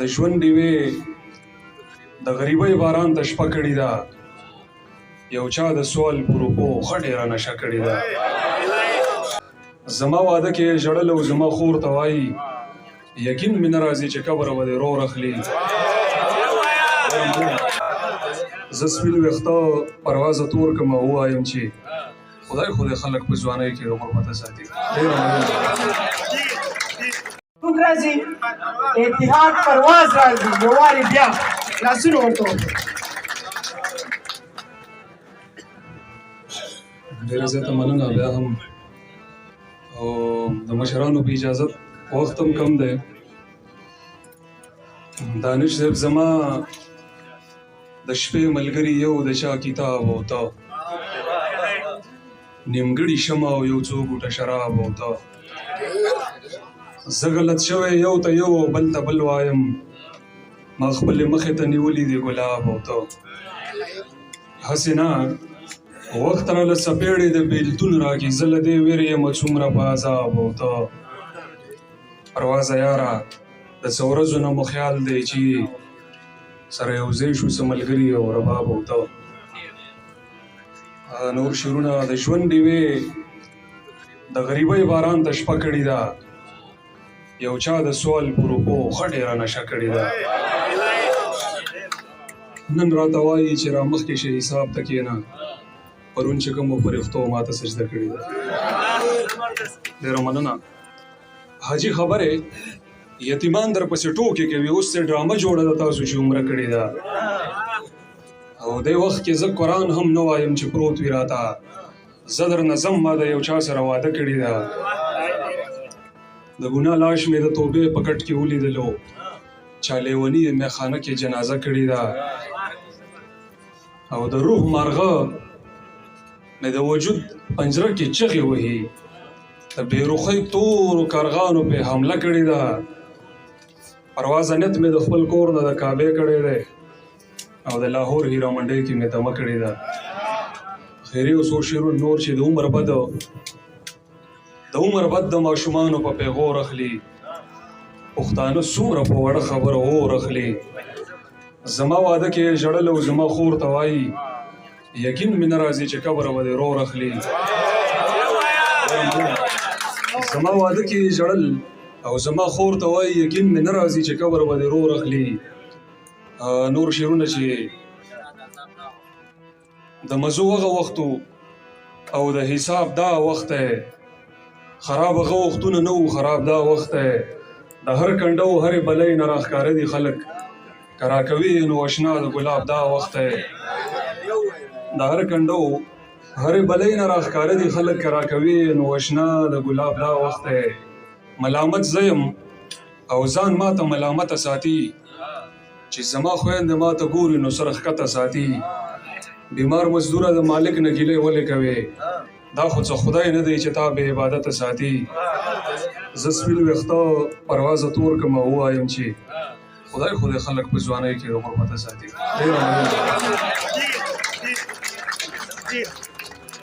د ژوند ډیوې د غریبۍ باران ته شپه کړې ده، یو چا د سوال په روپو ښه ډېره نشه کړې ده. زما واده کې ژړل او زما خور ته وایي یقین مې نه راځي چې قبر به دې رور اخلي. زه سپین ویښته پروازه تور کړم او ووایم چې خدای خو دې خلک په ځوانۍ کې د غربته ساتي. ډېره مننه. څوک راځي؟ اتحاد پرواز راځي. یو وارې بیا لاسونه ورته وکړئ. ډېره زیاته مننه بیا هم، او د مشرانو په اجازت وخت هم کم دی. دانش صاحب زما د شپې ملګری یو د چا کتاب او ته نیمګړي شمع او یو څو ګوټه شراب او ته. زه غلط شوی یو ته یو او بل ته بل وایم، ما خپلې مخې ته نیولي دي ګلاب او ته. هسې نه وخت راله څپېړې د بېلتون راکړي، زه له دې ویرې یم څومره په عذاب او ته. پروازه یاره د څه ورځو نه مو خیال دی چې سره یو ځای شو څه ملګري او رباب او ته. نور شعرونه. د ژوند ډیوې د غریبۍ باران ته شپه کړې ده، یو چا د سوال په روپو ښه ډېره نشه کړې ده. نن راته وایي چې را مخکې شي حساب ته کښېنه، پرون چې کومو فرښتو ماته سجده کړې ده. ډېره مننه. حاجي خبرې یتیمان در پسې ټوکې کوي، اوس څه ډرامه جوړه ده تاسو چې عمره کړې ده. او دې وخت کې زه قرآن هم نه وایم چې پروت وي راته، زه درنه ځم ما د یو چا سره واده کړې ده. د ګناه لاش مې د توبې په کټ کې ولیدلو، چا لیوني میخانه کې جنازه کړې ده. او د روح مارغه مې د وجود پنجره کې چغې وهي، د بېروخۍ تورو کارغانو پې حمله کړې ده. پروازه نیت مې د خپل کور نه د کعبې کړی دی، او د لاهور هیرا منډۍ کې مې دمه کړې ده. خیرې او څو شعرونه نور چې د عمر بد د ماشومانو په پیغور اخلي، پښتانه څومره په وړه خبره اور اخلي. زما واده کې ژړل او زما خور ته وایي یقین مې نه راځي چې قبر به دې رور اخلي. زما واده کې ژړل او زما خور ته وایي یقین مې نه راځي چې قبر به دې رور اخلي. نور شعرونه چې د مزو هغه وخت او د حساب دا وخت دی، خراب هغه وختونه نه وو، خراب دا وخت دی. د هر کنډو هرې بلۍ نه راښکاره دي خلک، که راکوي نو اشنا د ګلاب دا وخت دی. د هر کنډو هرې بلۍ نه راښکاره دي خلک، که راکوي نو اشنا د ګلاب دا وخت دی. ملامت زه یم او ځان ماته ملامته ساتي، چې زما خویندې ماته ګوري نو سر ښکته ساتي. بیمار مزدوره د مالک نه ګیلې ولې کوې، دا خو څه خدای نه دی چې تا بې عبادته ساتي. زه سپین ویښته پروازه تور کړم او ووایم چې خدای خو دې خلک په ځوانۍ کې د غربته ساتي. ډېره مننه.